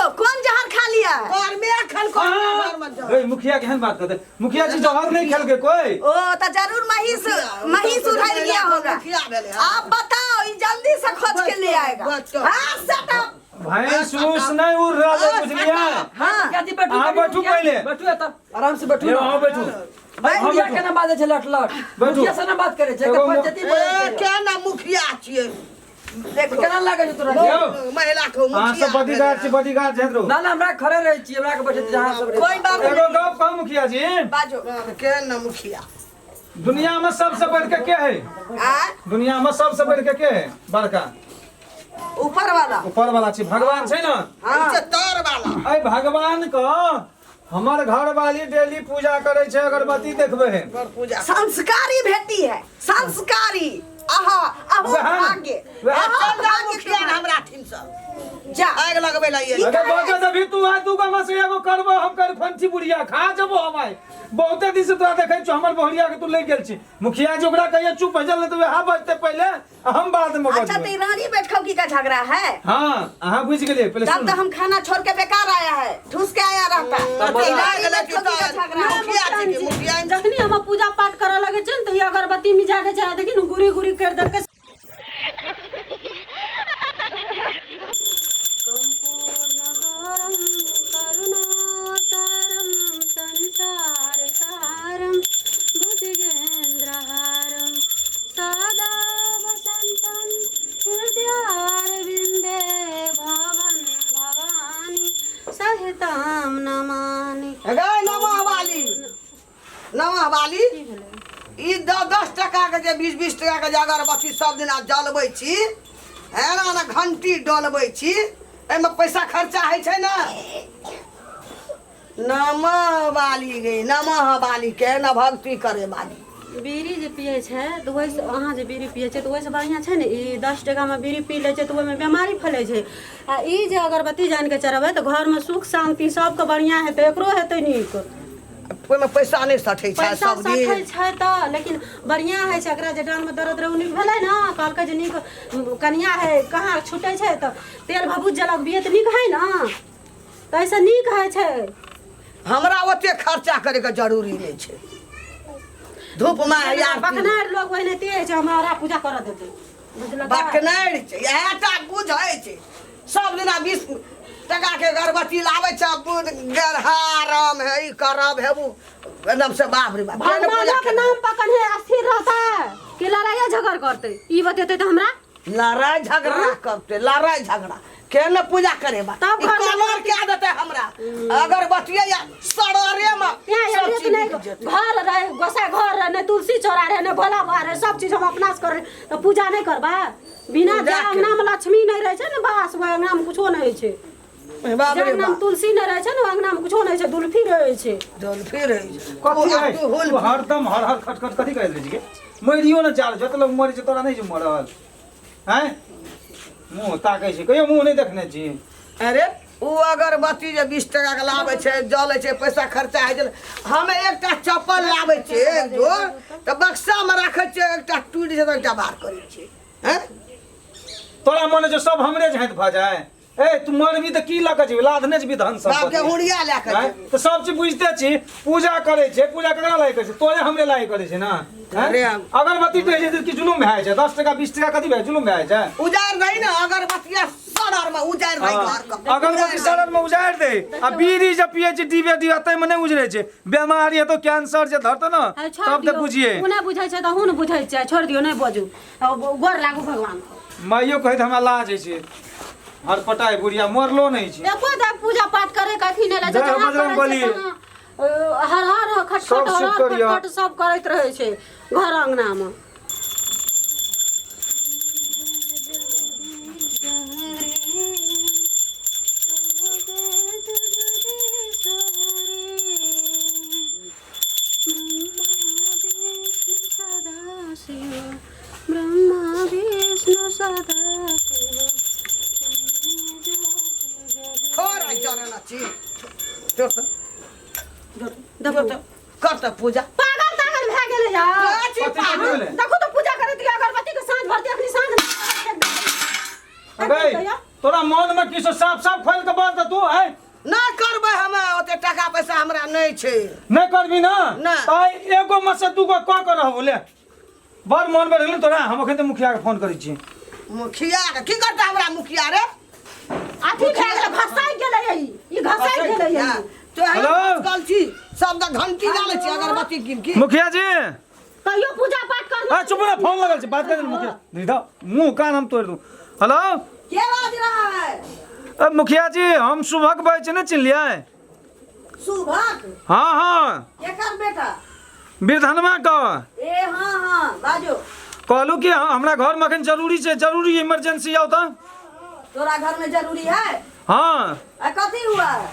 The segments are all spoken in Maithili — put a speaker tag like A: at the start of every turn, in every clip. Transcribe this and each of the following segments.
A: देखियो कौन जहर खा लिया है।
B: घर में अखन कोन घर में जाओ।
C: ए मुखिया केहन बात करते मुखिया जी जहर नहीं खेलके कोई।
A: ओ तो जरूर महिष महिष उधर गया होगा।
B: मुखिया भेलै।
A: आप बताओ, ये जल्दी से खोज के ले आएगा।
B: बस, बस।
A: हाँ, shut up।
C: भैंस ऊस नहीं उड़ रहा है, बुझलिए?
A: हाँ।
D: मुखिया जी बैठू।
C: अहाँ
D: कनी,
C: बैठू
D: मुखिया।
C: पहिले।
D: बैठू एतऽ आराम से बैठू
C: यौ,
D: ना।
C: अहाँ बैठू।
D: भाई, मुखिया
C: बैठू।
D: केना बाजै छै लट लट?
C: बैठू।
D: मुखिया से ना बात करै छै
C: एगो
D: एकर पंचायती
B: ए
D: बोलै छै।
B: केना मुखिया छियै?
A: देखो
D: केना लागै छै तोरा?
C: यौ,
B: महिला के
C: अहाँ
B: मुखिया
C: सब बॉडीगार्ड छी, बॉडीगार्ड छथि रहू।
D: ना ना, हमरा खड़े रहै छी, हमरा के बैठे जहाँ सब रहै।
A: कोई बात
C: एगो
A: नहीं।
C: गप कहू मुखिया जी।
A: बाजो।
B: केना मुखिया?
C: दुनिया में सबसे बढ़ के के है?
A: आ
C: दुनिया में सबसे बढ़ के के है बड़का?
A: ऊपर वाला।
C: ऊपर वाला छी, भगवान छै ना?
A: हाँ।
B: ई तर वाला।
C: अय भगवान क हमर घर वाली डेली पूजा करे छै, अगरबत्ती देखबे है।
B: बड़ पूजा।
A: संस्कारी भेटी है, संस्कारी। आहा, अहो
C: वएह ने।
A: भाग्य।
C: वएह।
A: अहो
B: चल जा
A: भाग्य
B: मुखिया
A: तुम्हारा।
B: हमरा ठीम सब
A: जा।
B: आगि लगबै लए ये।
C: अरे बजे दभी तू आ दू गो से एगो करबो हम कर फंची बुढ़िया खा जबो हम आइ बहुते दिन से तोरा देखै छौ, हमर बहुरिया के तू ले गेल छी। मुखिया जी ओकरा कहिए चुप हो जल, त वएह बजते पहिले आ हम बाद में
A: अच्छा तो
C: बजबै।
A: ई रानी बैठखौकी का झगड़ा है।
C: हाँ, अहाँ बुझि गेलियै पहिले।
A: तब
C: सुनू।
A: तो हम खाना छोड़ के बेकार आया है, ठूस के आया रहता।
B: तब
A: ई रानी
B: आगि
A: बैठखौकी का
B: लगतै।
A: झगड़ा है।
B: मुखिया जी के मुखिया।
E: जखनी हम पूजा पाठ करऽ लगे छै ने तऽ ई अगरबत्ती मिझा के छै, देखी ने गुरी गुरी करि देलकै। करुणावतारं संसारसारं भुजगेन्द्रहारं सदा वसन्तं हृदयारविन्दे भवन भवानी सहितां नमानि।
B: गै नमः वाली, नमः वाली, ई 10 10 टका के जे 20 20 टका के जे अगरबत्ती सब दिना जलबै छी, एना ने घंटी डोलबै छी, एहिमे पैसा खर्चा होइ छै ने? नमः वाली गे, नमः वाली के न भक्ति करे वाली।
E: बीड़ी जे पियै छै तऽ ओहिसँ, अहाँ जे बीड़ी पियै छै तऽ ओहिसँ बढ़िआँ छै ने ई। 10 टकामे बीड़ी पी लै छै तऽ ओहिमे बेमारी फैलै छै आ ई जे अगरबत्ती जानि कऽ चढ़बै तऽ घरमे सुख शान्ति सबके बढ़िआँ हेतै, एकरो हेतै नीक।
B: ओहिमे पैसा नहि सठै छै।
E: पैसा
B: सब दिन
E: सठै छै तऽ, लेकिन बढ़िआँ होइ छै। एकरा जे डाँरमे दर्द रहै ओ नीक भेलै ने। कहलकै जे नीक कनिया है, कहाँ छूटै छै तऽ तेल भभूत जलबियै तऽ नीक है ने, तऽ एहिसँ नीक होइ छै।
B: हमरा ओते खर्चा करैके जरूरी नहि छै धूप मे यार।
E: बकनार लोग ओहिनाते होइ छै, हमरा पूजा करऽ देतै, बुझलकै?
B: बकनारि छै, इएह टा बुझै छै। सब दिना 20 टका के अगरबत्ती लाबै छै, बुझ गरहाराम है, ई करब है उ एकदम से, बाप रे बाप, केहन पूजा
E: भगवानक
B: केने।
E: नाम पर कन्हे स्थिर रहता कि लड़ाइया झगड़ करतै, ई बतेतै तऽ हमरा।
B: लड़ाई झगड़ा करते, लड़ाई झगड़ा केहन पूजा करे बा?
E: तब
B: ई
E: घर में
B: कलर क्या देते हमरा अगरबत्ती या सड़रे में
E: यहाँ
B: सब
E: रेत
B: चीज
E: नहीं
B: बिक जेतै।
E: घर रहे, गोसाई घर रहे, नहीं तुलसी चौरा रहे, नहीं भोला बाबा रहे, सब चीज हम अपना से करे तऽ पूजा नहीं करबा? बिना
B: पूजा
E: जे अंगना में लक्ष्मी नहीं रहे छै ने, बास ओहि अंगना में कुछो नहीं होइ छै।
B: बाप
E: जे
B: रे
E: अंगना में
B: बाप।
E: तुलसी नहीं रहे छै ने, ओहि अंगना में कुछो नहीं छै, दुल्फी रहे छै।
B: डॉल्फिन रहै छै।
C: कथी
B: तू
C: है?
B: तू हुल।
C: तू हरदम हर हर खट खट कथी करैत रहै छी गे? मरियो ने जाल, जत लोग मरै छै तोरा नहि छै मरल? हैं, मुँह ताकै छै, कहियो मुँह नहि देखने छी।
B: अरे ओ अगरबत्ती जे 20 टका के लाबै छै, जलै छै, पैसा खर्चा होइ छै। हम एकटा चप्पल लाबै छियै एक जोड़ तऽ बक्सामे राखै छियै, एकटा टूटि छै तऽ एकटा बाहर करै छियै, हैं।
C: तोरा मन छै सब हमरे झाँति भऽ जाए? ए तू मरबी तऽ की लऽ कऽ जेबी? लादने जेबी धन
B: बापके
C: सम्पत्ति?
B: हुड़िया लए कऽ
C: आँय?
B: जेबै।
C: तऽ सब चीज बुझिते छी, पूजा करै छै, पूजा ककरा लागी करै छै? तोरे हमरे लागी करै छै ने, आँय?
B: अरे
C: अगरबत्ती कहै छै तऽ की जुलुम भए जाइ छै? 10 टका 20 टका कथी भए जुलुम भए जाइ छै?
B: उजारि दही ने अगरबत्तिया सड़र मे, उजारि दही घर के।
C: अगरबत्ती सड़न में उजाड़ि दे आ बीड़ी जे पिए छै डिबे डिबा ताहिमे नहि उजरै छै। बेमारी हेतौ, कैंसर जे धरतौ ने
E: अरे छोड़
C: तब तऽ
E: दियौ।
C: बुझिए।
E: ओ नहि बुझै छै तऽ अहूँ ने बुझै छियै, छोड़ि दियौ, नहि बजू, गोर लागू भगवान।
C: माइयो कहैत हमरा लाज होइ छै, हरपटाइ बुढ़िया मरलो नहि छै।
E: एको दिन पूजा पाठ करे के अथी नहि रहै छै।
C: जय
E: जहाँ
C: बजरंग
E: करै छै
C: बली।
E: तहाँ, हर हर खटखट
C: सब
E: हर
C: सुख
E: हर
C: करियऽ।
E: खटखट सब करैत रहै छै घर अंगना मे। ब्रह्मा विष्णु सदा शिव।
B: छोड़ आई जाने ना छी, छोड़ तऽ।
E: देखू।
B: कर तऽ पूजा।
E: पागल तागल भए गेलै यार।
B: कथी
C: कथी
B: पागल?
C: भेलै?
E: देखू तऽ, पूजा करैत रहियै, अगरबत्ती के साँझ भरती, अखनी साँझ
C: अबै। तोरा मन में किछो साफ साफ खोल के बाज त तू आय।
B: नहि करबै हमे, ओते टाका पैसा हमरा नहि छै।
C: नहि करबी ना?
B: नहि।
C: आइ एगो में से दूगो कऽ के रहबो ले। बड़ मन बढ़ गेल तोरा, हम अखन तऽ मुखिया के फोन करै छी।
B: मुखिया के की करता हमरा मुखिया रे?
E: अथी भए गेलै, घसाइ गेलै ई, ई घसाइ गेलै ई।
B: हाँ, तो
C: हेलो?
B: आजकल छी सब तऽ घंटी डालै छी अगरबत्ती कीन की।
C: मुखिया जी
E: कहियो पूजा पाठ करना।
C: आ चुप ना, फोन लगल छै, बात कर मुखिया दीदा, मुंह कान हम तोड़ दूं। हेलो,
A: के बाज रहा है?
C: अ मुखिया जी, हम सुभक बाजै छी, नहि चिन्हलियै?
A: सुभक?
C: हाँ हाँ।
A: केकर बेटा?
C: बिरधनमा के।
A: ए हाँ हाँ, बाजो।
C: कहलू कि हमरा घर में अखन जरूरी छै, जरूरी इमरजेंसी आउ तऽ।
A: तोरा घर में जरूरी है?
C: हाँ।
A: आ कथी हुआ है?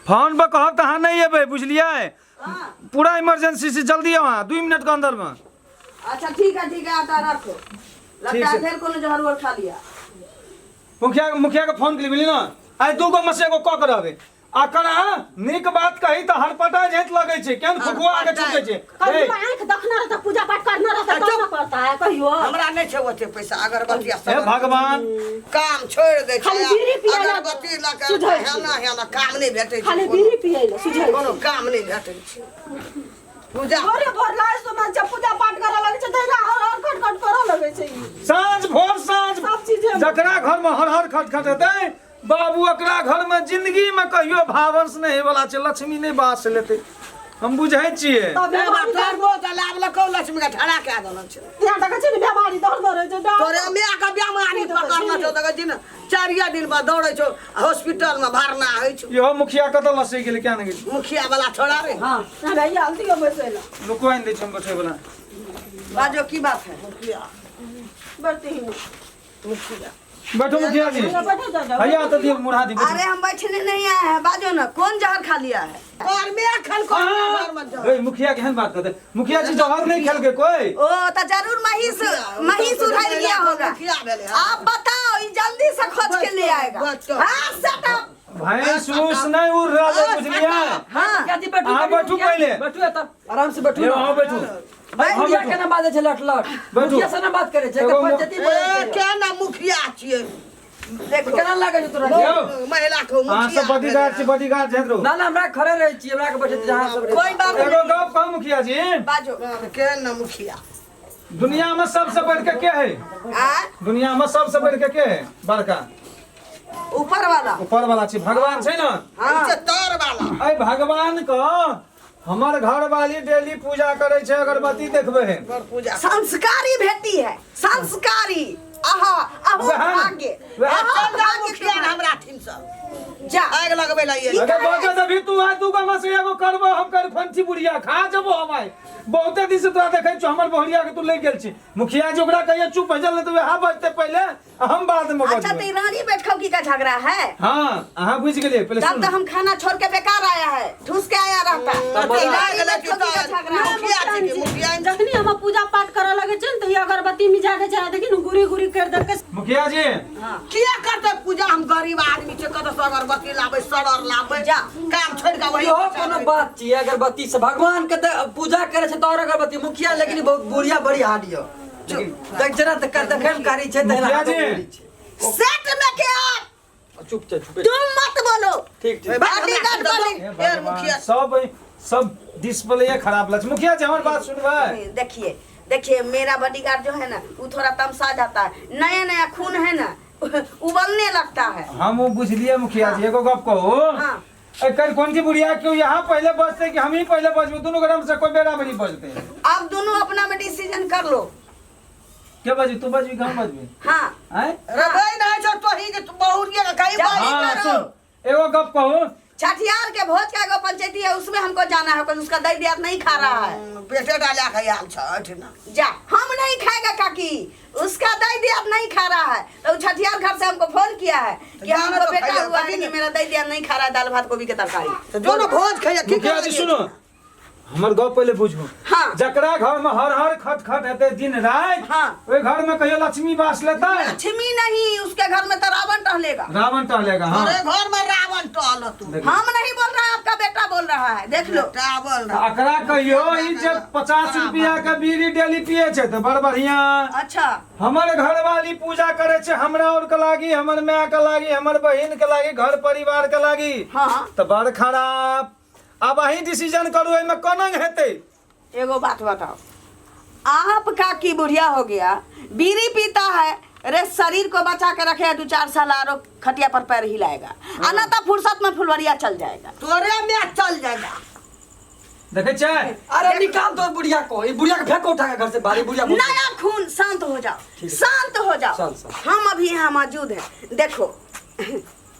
C: फोन पर कहब तऽ अहाँ नहि एबै, बुझलियै?
A: हाँ।
C: पूरा इमरजेंसी से जल्दी आउ अहाँ, 2 मिनट के अंदर में।
A: अच्छा ठीक है ठीक है, आटा रखो। लगता है
C: छै।
A: फिर कोनो जहर उहर खा लिया।
C: मुखिया मुखिया के फोन के बुझली ना, आइ 2 गो में से एगो कऽ के रहबै। आ कना नीक बात कही तऽ हरपटा झैत लगै छै, केहन खुखुआ के छूटै छै।
E: कहियो
C: ए,
E: आँखि देखना रहता, पूजा पाठ करना रहता तब ना करता है कहियो।
B: हमरा नहि छै ओते पैसा, अगरबत्ती आ
C: हे
B: सब
C: भगवान,
B: काम छोड़ि दै छै।
E: खाली बीड़ी पियै लए
B: अगरबत्ती लऽ के
E: सुझै छै।
B: हेना हेना काम नहि भेटै छै,
E: खाली
B: कोनो।
E: बीड़ी पियै लए सुझै छै।
B: कोनो काम नहि भेटै छै। पूजा
E: भोरे भोर लाइ सुना जब पूजा पाठ करऽ लगै छै तहिना हर हर खट खट करऽ लगै छै ई।
C: साँझ भोर साँझ
E: सब चीजे में।
C: जकरा घर में हर हर खट खट हेतै बाबू, ओकरा घर में जिंदगी में कहियो भावंश नहीं होय वाला छै, लक्ष्मी नहीं बास लेतै, हम बुझै छियै।
E: तब बेमारी
B: तोर बहुत लाभ लकौ, लक्ष्मी के ठड़ा कए देलक छै।
E: यहाँ देखै छियै ने बेमारी दौड़ दौड़ै छै, डाँट।
B: तोरे माय के बेमारी पकड़ने छौ, देखै छी ने 4 दिन पर दौड़ै छौ, हॉस्पिटल में भरना होइ छौ।
C: इहो मुखिया कतऽ लसै गेलै क्या नहि गेलै?
B: मुखिया वाला छोड़ा रे।
D: हाँ
E: हमरा ई हल्दी के बैसै लए।
C: रुको, आनि दै छी हम बैठै वाला।
A: बाजो, की बात है?
B: मुखिया
E: बढ़ती ही
B: मुखिया
C: बैठो मुखिया जी।
E: बैठो जाओ।
C: हैया तऽ दियौ मुढ़ा दी, बैठो।
A: अरे हम बैठने नहीं आए हैं, बाजो ना, कौन जहर खा लिया है?
B: तोर माय एखन कोन घर में जाउ?
C: ए मुखिया केहन बात करते मुखिया जी, जहर नहीं खेलके कोई?
A: ओ तो जरूर महिष महिष उधर गया होगा।
B: मुखिया भेलै हँ।
A: आप बताओ, ये जल्दी से खोज के ले आएगा।
B: बच्चो।
A: हाँ सेट अप।
C: भैंस ऊस नहीं उड़ रहा है, बुझलियै?
A: हाँ
D: मुखिया जी बैठू।
C: अहाँ बैठू पहिले।
D: बैठू एतऽ आराम से बैठू
C: यौ,
D: ना।
C: अहाँ बैठू।
D: भाई, मुखिया
C: बैठू।
D: केना बाजै छै लट लट?
C: बैठू।
D: मुखिया से ना बात करै छै,
C: एगो
D: एकर पंचायती
B: ए
D: बोलै छै।
B: केना मुखिया छियै?
A: देखो
D: केना लागै छै तोरा?
C: यौ,
B: महिला के
C: अहाँ
B: मुखिया
C: सब बॉडीगार्ड छी, बॉडीगार्ड जाइत रहू।
D: ना ना, हमरा खड़े रहै छी, हमरा के बैठे जहाँ सब रहै।
A: कोई बात
C: एगो
A: नहीं।
C: गप कहू मुखिया जी?
A: बाजो।
B: केना मुखिया?
C: दुनिया में सबसे बढ़ के के है?
A: आ
C: दुनिया में सबसे बढ़ के के है बड़का?
A: ऊपर वाला।
C: ऊपर वाला छी, भगवान छै ना?
A: हाँ।
B: ई छै तर वाला।
C: अय भगवान के हमर घर वाली डेली पूजा करे छै, अगरबत्ती देखबे है।
B: बड़ पूजा।
A: संस्कारी भेटी है, संस्कारी। आहा अहो
C: वएह ने।
A: भाग्य,
C: वएह।
A: अहो
B: चल जा
A: भाग्य
B: मुखिया
A: तुम्हारा।
B: हमरा ठीन सब
A: जा।
B: आगि लगबै लए ये।
C: अगर बचत अभी तू आ 2 गो में से एगो करबो हम कर फंची बुढ़िया खा जबो हम। आइ बहुते दिन से तोरा देखै छियौ, हमर बहुरिया के तू ले गेल छी। मुखिया जी ओकरा कहियो चुप हो जल, नहीं तऽ वएह बजते पहिले आ हम बाद में
A: अच्छा तो
C: बजबै।
A: ये रानी बैठखौकी का झगड़ा है?
C: हाँ, अहाँ बुझि गेलियै पहिले।
A: तब
C: सुनू।
A: तो हम खाना छोड़ के बेकार आया है, ठूस के आया रहता।
B: तब
A: ये
B: आगि
A: रानी
B: लगै
A: बैठखौकी का झगड़ा है।
B: मुखिया छी कि मुखिया?
E: जखनी हम पूजा पाठ करऽ लगै छै ने तऽ ई अगरबत्ती मिझा दै छै, देखी ने गुरी गुरी कर देलकै।
C: मुखिया जी,
B: किया करतै पूजा? हम गरीब आदमी छै, कतऽ से अगरबत्ती लाबै, सड़र लाबै?
A: जा।
B: काम छोड़ि कऽ वही
D: इहो कोनो बात छियै? अगरबत्ती से भगवान के तऽ पूजा करै छै तऽ और अगरबत्ती। मुखिया, लेकिन ई बहुत बुढ़िया बड़ी हार्ड यऽ, देख जेना तऽ देखै मे कारी छै तहिना
C: मुखिया जी।
D: हाथो छै।
A: सेट में के आप
D: चुप छै, चुप।
A: तुम मत बोलो।
D: ठीक ठीक।
A: बॉडीगार्ड बोले।
C: हे
B: फेर
C: भगवान,
B: मुखिया
C: सब सब डिस्प्ले खराब लग। मुखिया जी, हमर बात सुनबै?
A: देखिए देखिए, मेरा बॉडीगार्ड जो है ना, वो थोड़ा तमसा जाता है, नया नया खून है ना, उबलने लगता है।
C: हम वो बुझलिए मुखिया जी, एगो गप कहू?
A: हाँ।
C: एकर कोन की बुढ़िया क्यों यहाँ पहले बजते कि हम ही पहले बजबू? दोनों ग्राम से कोई बेरा बेरी बजते।
A: आप दोनों अपना में डिसीजन कर लो।
C: के बजबी? तू बजबी कि हम बजबी?
A: हाँ।
C: आँय?
B: रबै नहि छौ तोही के तू बहुरिया के कहीं
A: जा।
B: बारी
C: हाँ
B: करो।
C: सुन, एगो गप कहू?
A: छठियार के भोज का एगो पंचायती है, उसमें हमको जाना है, उसका दही दियाद नहीं खा रहा है।
B: बेटे डाला के आयल छ एठिना।
A: जा, हम नहीं खाएगा काकी, उसका दही दियाद नहीं खा रहा है तो छठियार घर से हमको फोन किया है कि
B: जाना
A: हमको
B: तो
A: बेटा
B: खाइए,
A: हुआ है
B: कभी
A: कि
B: नहीं।
A: मेरा दही दियाद नहीं खा रहा है, दाल भात गोभी के तरकारी।
B: तो जो न भोज खैया की
C: मुखिया जी सुनो, हमर गप पहिले बुझू।
A: हाँ।
C: जकरा घर में हर हर खट खट हेतै दिन राति,
A: हाँ।
C: ओहि घर में कहियो लक्ष्मी बास लेतै?
A: लक्ष्मी नहीं, उसके घर में तो रावण टहलेगा।
C: रावण टहलेगा, हाँ।
B: तोरे घर में रावण टहल तू।
C: देखियौ।
A: हम नहीं बोल रहा है, आपका बेटा बोल रहा है, देख लो।
B: टावल रहा।
C: एकरा कहियो ई जे 50 रुपया के बीड़ी डेली पिए छै तऽ बड़ बढ़िया।
A: अच्छा।
C: हमर घरवाली पूजा करे छै हमरा और के लागी, हमर माय के लागी, हमर बहिन के लागी, घर परिवार के लागी।
A: हाँ।
C: तऽ बड़ खराब। आब अहीं डिसीजन करू एहिमे कोना हेतै।
A: एगो बात बताओ, आपका की बुढ़िया हो गया, बीड़ी पीता है, अरे शरीर को बचा के रखे, 2-4 साल आरो खटिया पर पैर हिलाएगा, आ ना तो फुर्सत में फुलवरिया चल जाएगा।
B: तोरे में चल जाएगा।
C: देखे छै?
D: अरे निकाल दो बुढ़िया को, ये बुढ़िया के फेंको उठा के घर से बाहर, बुढ़िया बहुत-
A: नया खून, शांत हो जाओ, शांत हो जाओ,
D: शांत, शांत।
A: हम अभी यहाँ मौजूद हैं। देखो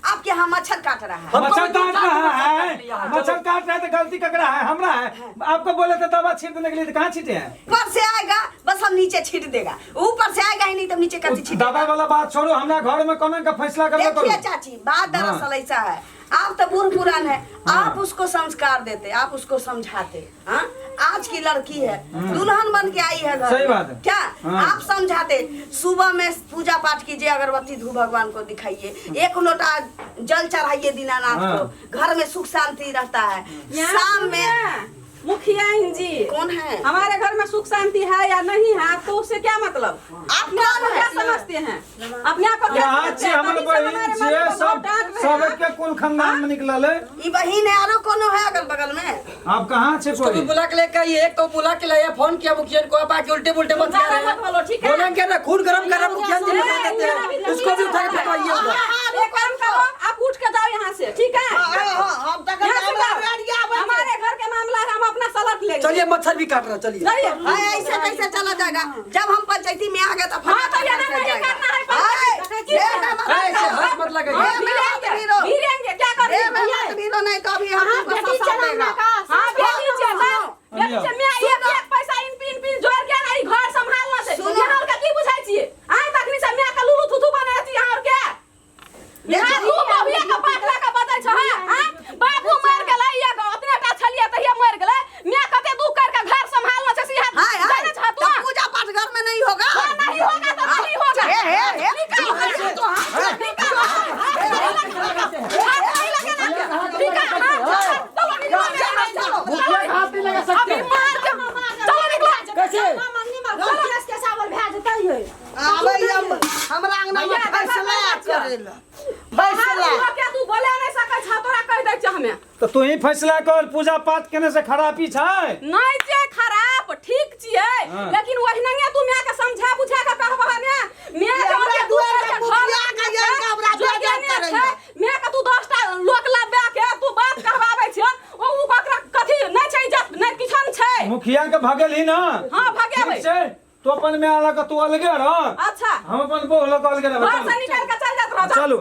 A: आपके यहाँ मच्छर काट रहा है।
C: मच्छर काट रहा है,
D: लिया है,
C: मच्छर काट रहा है तो गलती ककरा है? हमरा है। आपको बोले थे दवा छींटने के लिए तो कहाँ छींटे हैं?
A: ऊपर से आएगा बस हम नीचे छींट देगा, ऊपर से आएगा ही नहीं तो नीचे कैसे छींट
C: दवा
A: देगा?
C: वाला बात छोड़ो, हमरा घर में कोनो का फैसला करबे करू।
A: देखिए चाची, बात दरअसल ऐसा है, आप तो बूढ़ पुरान है, आप उसको संस्कार देते, आप उसको समझाते। हाँ, आज की लड़की है, दुल्हन बन के आई है घर
C: सही
A: में।
C: बात है।
A: क्या
C: हाँ।
A: आप समझाते? सुबह में पूजा पाठ कीजिए, अगरबत्ती धूप भगवान को दिखाइए, एक लोटा जल चढ़ाइए दीनानाथ
C: हाँ।
A: को, घर में सुख शांति रहता है।
E: यहाँ
A: शाम में
E: मुखिया जी
A: कौन है?
E: हमारे घर में सुख शांति है या नहीं है आपको उससे क्या मतलब?
A: आप
E: अपने आप
A: कौन
E: को क्या
A: है?
E: समझते हैं? अपने आप को क्या
C: यहाँ
E: समझते
C: छी
E: हैं?
C: हमर
E: तभी से
C: बहिन
E: हमारे
C: छियै,
E: मन को
C: सब
E: बहुत डांट रहे
C: सब
E: हैं।
C: के कुल खानदान में निकलल है।
A: ई बहिन है, आरो कोनो है अगल बगल में?
C: आप कहाँ छे
D: उसको भी
C: कोई?
D: बुला के लेके आइए, एक तो बुला के लाइए, फोन किया मुखिया को, आप आके उल्टे पुल्टे बतिया
E: ज्यादा
D: रहे
E: मत
D: हैं।
E: बोलो, ठीक है?
D: बोलेंगे ना, खून गरम कर रहा है, मुखिया जी बता देते हैं, उसको भी उठा के फेंकवाइए उधर।
E: एक काम करो, आप उठ के जाओ यहाँ से, ठीक है?
B: हाँ, हाँ, हम तक
E: यहाँ से
B: हमरा
E: जाओ।
B: रेडिया आबै छै।
E: हमारे घर के मामला है, हम अपना सलट लेंगे।
D: चलिए मच्छर भी काट रहा है, चलिए।
E: चलिए।
A: हाँ, ऐसे कैसे चला जाएगा? जब हम पंचायती में आ गए तो
E: हाँ, तो ये ना
A: फटाफट
E: नहीं
A: जाएगा।
E: करना है
A: हाय,
E: पंचायती।
A: ये मैं मत
D: ऐसे
A: करो।
D: हाथ मत लगाइए।
A: ये मैं मत भिड़ो।
E: भिड़ेंगे, क्या करेंगे?
A: ये मैं मत भिड़ो, नहीं तो अभी हम
E: हाँ,
A: तुमको
E: बेटी
A: फंसा
E: चलाना
A: देगा।
E: का। हाँ, बेटी चला। बेटी चला। मैं एक एक पैसा इन पिन पिन जोड़ के ना ई घर संभालना छै।
A: सुनो।
E: यहाँ और के की बुझाइ छियै? आइ तखनी से मैं के लुलु थुथु बनै छी यहाँ और के। यहाँ तू बहुए के बात लऽ के बजै छह, हाँ? बाबू मरि गेलै, एक ओतने टा छलियै तहिया मरि गेलै। मैं कते दुख कर के घर संभालना छै से यहाँ
A: हाय, हाय,
E: जानै छह तू?
A: तब पूजा पाठ घर में नहीं होगा।
E: हाँ, नहीं होगा तो नहीं होगा।
A: हे, हे, हे।
E: निकाल।
A: तो हाथ
E: निकाल। हाथ नहीं लगे ना। निकाल, हाथ चलो, निकलो मेरे चलो।
D: मुखिया के हाथ नहीं लगा सकते।
E: अभी मार के चलो निकलो।
D: कैसे?
B: आबै हमरा अंगना में
E: भैया,
B: फैसला
E: देखा
B: करे ला।
E: बाहर
B: फैसला
E: हुआ क्या तू बोले नहीं सकै छह, तोरा कहि दै छियै हमे।
C: तो तू ही फैसला कर, पूजा पाठ केने से खराबी छै?
E: नहीं छियै खराब, ठीक छियै,
C: हाँ।
E: लेकिन ओहिनंगे तू माय के समझा बुझा के कहबह ने, माय के
B: हमरा
E: ओते दूर
B: दुआर
E: के
B: के
E: घर
B: मुखिया के
E: छै,
B: जान के हमरा
E: जो
B: बेइज्जत
E: ज्ञाने
B: करैया।
E: छै, माय के तू 10टा लोक लबा के तू बात कहबाबै छियै, ओ ओकरा कथी नहि छै इज्जत, नहि किछो नहि छै।
C: मुखिया के भगेलही ना?
E: हाँ, भगेबै।
C: ठीक छै, तू अपन माय लऽ के तू अलगे रह।
E: अच्छा।
C: हम अपन बहू लऽ के अलगे रहबै।
E: घर से निकल के चल जात रह, जा।
C: चलू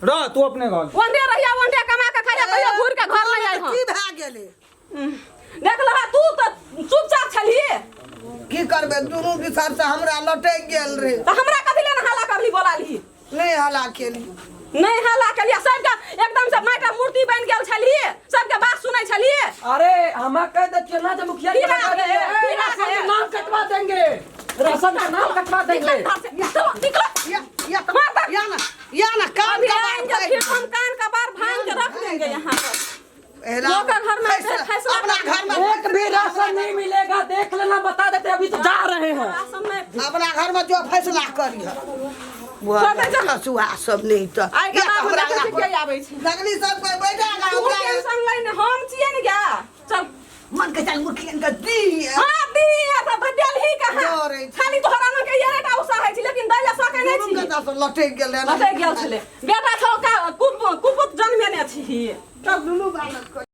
C: रह तू अपने घर।
E: ओंडे रहिया, ओंडे कमा के खाइया, कहियो घूर के घर नहि आइ हम।
B: की भए गेलै?
E: देख लह, तू तऽ चुपचाप छलियै।
B: की करबै, दुनू दिशा से हमरा लटकि गेल रे।
E: तऽ हमरा कथी ले हल्ला करली बोलाली?
B: नहीं हल्ला केली।
E: नहीं हल्ला केलियै, सबके एकदम से माटा मूर्ति बनि गेल छलियै, सबके बात सुनै छलियै।
D: अरे हमा कह देतियो ना जे मुखिया के
E: पीरा
D: लगा
E: के,
D: देंगे।
E: पीरा
D: राशन
E: के।
D: के नाम कटवा देंगे, राशन का नाम कटवा देंगे।
E: निकल घर से, चलो निकलो।
B: या या
E: मार दे।
B: या ना, या ना, कान
E: अभी
B: का बार
E: आएंगे
B: फाड़ि
E: फिर हम कान का बार भांग के रख देंगे यहाँ पर।
B: एला
E: लोग का घर में
B: फैसला,
E: फैसला
B: अपना
E: कर
B: घर में
D: एक भी राशन नहीं मिलेगा, देख लेना, बता देते, अभी तो जा रहे हैं।
E: राशन में
B: अपना घर में जो फैसला करिह। हसुआ सब नहीं तो
E: आइ के
B: या
E: बाद
B: हमरा
E: देखै छियै के आबै छै।
B: लगनी सब कोई बैठा
E: तू
B: हमरा
E: टेंशन लै ने, हम छियै ने गे। चल
B: मन के चल मुखियन के दी।
E: हाँ, दी त देलही कहाँ?
B: डरै छै।
E: खाली तोहरा न के येरेटा उसाहै छी, लेकिन दै लए सकै नै छी।
B: दुनू के तऽ लटकि गेल रहै।
E: लटकि गेल छलै। बेटा छौ का कुपुत जन्मेने छी।
B: तब दुनू बालक